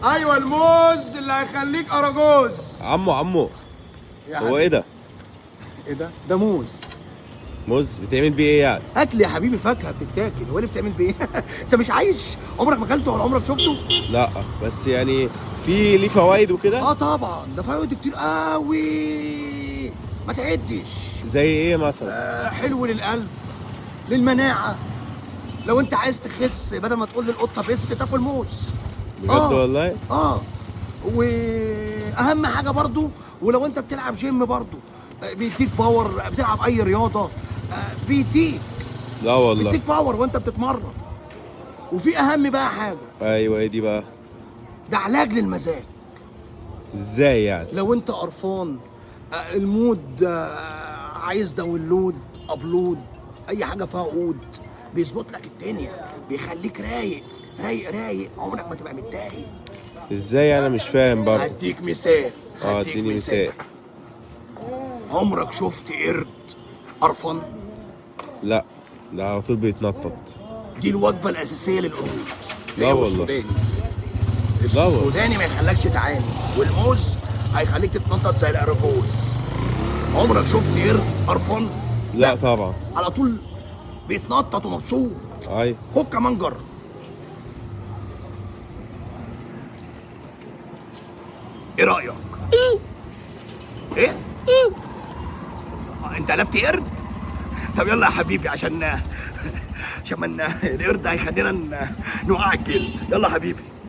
ايوه الموز اللي هيخليك اراجوز. عمو عمو، يا هو حبيبي. ايه ده؟ ايه ده؟ ده موز. موز بتعمل بيه ايه يعني؟ اكل يا حبيبي، فاكهة بتتاكل. هو اللي بتعمل بيه؟ انت مش عايش؟ عمرك ما اكلته ولا عمرك شفته؟ لا بس يعني في ليه فوائد وكده؟ اه طبعا، ده فوائد كتير قوي ما تعدش. زي ايه مثلا؟ حلو للقلب، للمناعه. لو انت عايز تخس بدل ما تقول للقطه بس تاكل موز. بجد والله؟ اه، واهم حاجة برضو، ولو انت بتلعب جيم برضو بيديك power. بتلعب اي رياضة بيديك، لا والله. بيديك power وانت بتتمرن. وفي اهم بقى حاجة. ايوه ايه دي بقى؟ ده علاج للمزاج. ازاي يعني؟ لو انت قرفان، ال mood، عايز download upload اي حاجة فيها قود، بيظبط لك الدنيا، بيخليك رايق رايق رايق، عمرك ما تبقى متضايق. ازاي؟ انا مش فاهم برضه. هديك مثال. هديك اديني مثال. عمرك شفت قرد قرفان؟ لا ده على طول بيتنطط. دي الوجبة الاساسية للقرود. لا هي والله. والسوداني. لا والله. السوداني ما يخلكش تعاني، والموز هيخليك تتنطط زي الاراجوز. عمرك شفت قرد قرفان؟ لا طبعا. على طول بيتنطط ومبسوط. ايوه. خد كمان جرب. ايه رايك؟ ايه؟ انت قلبت قرد؟ طب يلا يا حبيبي، عشان من القرد هيخلينا نوقع الجلد. يلا يا حبيبي.